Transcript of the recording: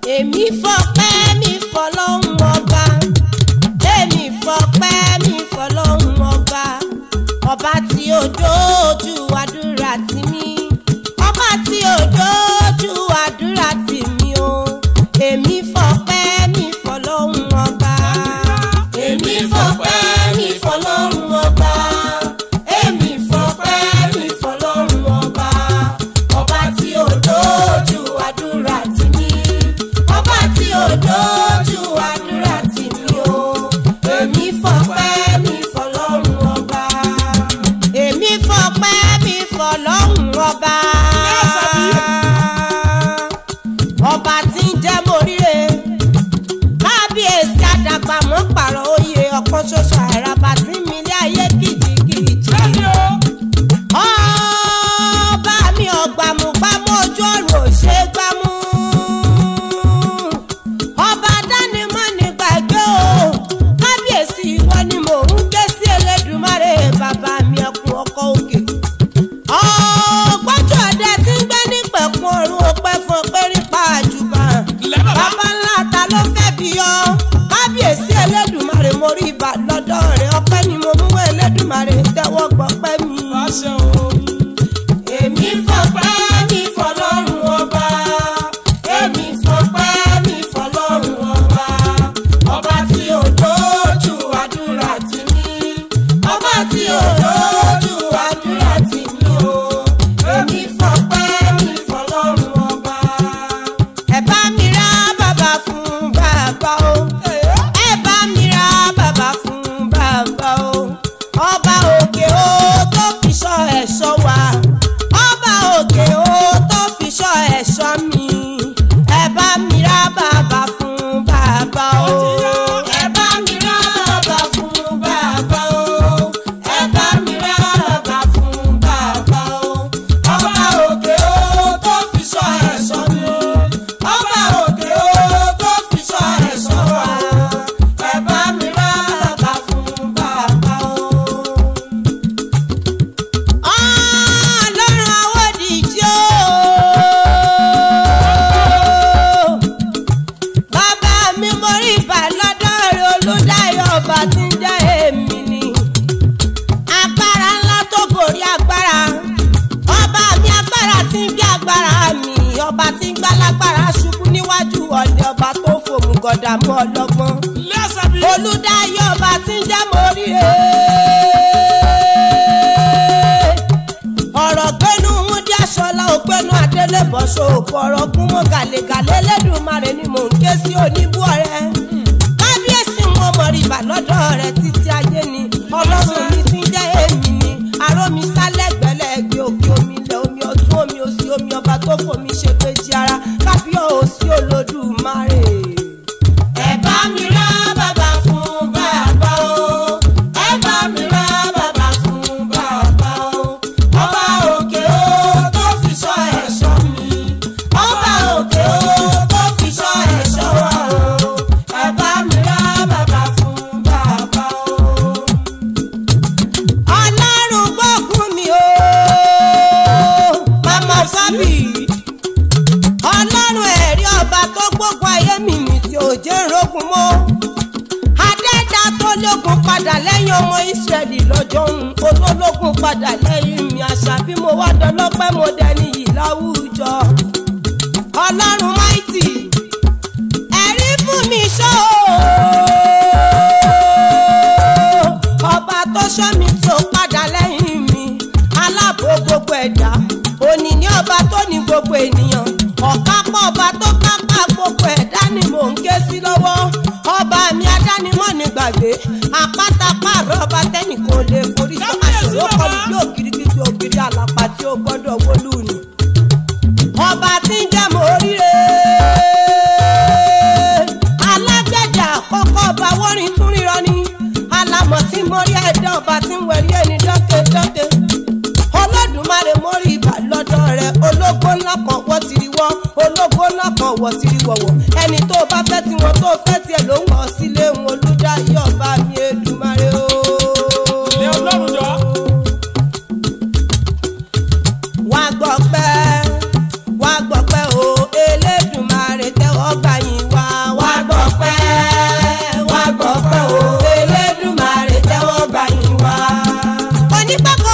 Èmi fọpẹ́ mi fọlọ́hún ọba. Èmi fọpẹ́ mi fọlọ́hún ọba. Ọba tí ó dójú àdúrà tì mí. Ọba tí ó dójú àdúrà tì mí o. Èmi fọpẹ́ mi fọlọ́hún ọba. Èmi fọpẹ́ mi fọlọ́hún ọba. Èmi fọpẹ́ mi fọlọ́hún ọba. Ọba tí ó dójú àdúrà tì mí. Ọba tí ó dójú àdúrà tì mí o. Èmi fọpẹ́ mi fọlọ́hún ọba. Èmi fọpẹ́ mi fọlọ́hún ọba. Ọba tí ń jẹ́ moríre. Kábíyèsí àdàgbà mọ́ pààrọ̀ oyè ọ̀kan ṣoṣo àràbà tí mi lé ayé kìjìkìjì. Ọba mi ọ̀gbàmùgbàmù ojú ọ̀run ò ṣe é gbámú. Ọba dánimọ̀ ní gbàgbé o. Kábíyèsí ìwọ ni mò ń ké sí Elédùmarè bàbá mi ẹkùn ọkọ òkè. Ọ̀gbọ́jọ́ ọdẹ tí ń gbé ní pẹ̀kun ọ̀run ọpẹ́ fún ọpẹ́ nípa àjùbà. Bàbá ńlá ta ló fẹ́ bí yọ. Kábíyèsí Elédùmarè mo rí ibà lọ́dọ̀ rẹ̀ ọpẹ́ ni mo mú wá Elédùmarè tẹ́wọ́ gbọpẹ́ mi. Èmi fọpẹ́ mi fọlọ́run ọba. Èmi fọpẹ́ mi fọlọ́run ọba. Ọba tí ó dójú àdúrà tì mí. Ọba tí ó dójú àdúrà tì mí o. Èmi fọpẹ́ mi fọlọ́run ọba. Ẹ bá mi ra bàbá fún bàbá o. Ẹ bá mi ra bàbá fún bàbá o. Ọba òkè o tó fi ṣọ́ ẹ̀ṣọ́ wa. Ọba òkè o tó fi ṣọ́ ẹ̀ṣọ́ mi. Ẹ bá mi ra bàbá fún bàbá o. Ẹ bá mi ra bàbá fún bàbá o. Ẹ bá mi ra bàbá fún bàbá o. Ọba òkè o tó fi ṣọ́ ẹ̀ṣọ́ mi. Ọba òkè o tó fi ṣọ́ ẹ̀ṣọ́ wa. Ẹ bá mi ra bàbá fún bàbá o. Ọlọ́run àwòdìjì o. Bàbá mi mo rí ìbà lọ́dọ̀ rẹ̀ Olúdáyọ̀ ọba tí ń jẹ́ èmi ni. Agbára ńlá tó borí agbára. Ọba mi agbára tí ń gbé agbára mi. Ọba tí ń gbá lágbára ṣubú níwájú ọ̀lẹ ọba tó fòmùgọ̀dà mú ọlọ́gbọ́n. Olúdáyọ̀ ọba tí ń jẹ́ mo rí e. Ọ̀rọ̀ gbénu Wúndí Aṣọlá ògbénu Adélébọ̀ ṣòkò ọ̀rọ̀ gún mọ́ gàlégàlé Elédùmarè ni mò ń ké sí oníbú ọ̀rẹ́. Kábíyèsí wọn mọ̀ rí ibà lọ́dọ̀ rẹ̀ títí ayé ni. Ọlọ́run mi ti ń jẹ́ èmi ni. Aró mi sálẹ̀gbẹ́lẹ́gbẹ́ òkè omi ilẹ̀ omi ọ̀tún omi òsì omi ọba tó fòmí ṣe péjì ara. Kábíyèsí Olódùmarè. Ẹ bá mi rá bàbá fún bàbá o. Ẹ bá mi rá bàbá fún bàbá o. Ọba òkè o tó fi ṣọ́ ẹ̀ṣọ́ mi. Ọba òkè o tó fi ṣọ́ ẹ̀ṣọ́ wa o. Ẹ bá mi rá bàbá fún bàbá o. Ọlọ́run gbógun mi o. Màmá Fábì. Ọlọ́run ẹ̀rí ọba tó gbógun ayé mi mi tí ò jẹ́ rógun mọ́. Adẹ́dá tó lógun padà lẹ́yìn ọmọ Ísírẹ́lì lọ́jọ́ òun olólógun padà lẹ́yìn mi àṣà bí mo wá dọlọ́pẹ́ mo dẹni yìí láwùjọ. Ọlọ́run máìtì ẹ̀rí fún mi ṣọ́ o. Ọba tó ṣọ́ mi tó padà lẹ́yìn mi aláàbò gbogbo ẹ̀dá òní ní ọba tó ní gbogbo ènìyàn ọ̀kápọ̀ ọba tó kápá gbogbo ẹ̀dá ni mò ń ké sí lọ́wọ́ ọba mi adánimọ̀ ní gbàgbé àpáta pààrọ̀ ọba tẹ́nì kò lè forí sọ àṣòro kọlù bí ògiri gbígbé ògiri àlàpà tí ó gbọ́dọ̀ wọlú ni ọba tí ń jẹ́ mo ríre alágbẹ̀dẹ àkọ́kọ́ ọba wọ́rin tún ríran ni alámọ̀ tí mo rí ẹ̀dá ọba tí ń wẹ̀rí ẹni dọ́kẹ́dọ́kẹ́ Olódùmarè mo rí ibà lọ́dọ̀ rẹ̀ ológo ńlá kan wọ́ ti rí wọ́ ológo ńlá kan wọ́ ti rí wọ̀wọ̀ ẹni tó bá fẹ́ tiwọn tó fẹ́ tiẹ̀ ló ń wọ̀ sílé wọn Olúdáyọ̀ ọba mi Èdùmàrè o. Wá gbọ́pẹ́ wá gbọ́pẹ́ o Elédùmarè tẹ́wọ́ gbà Kò ní pẹ́ kò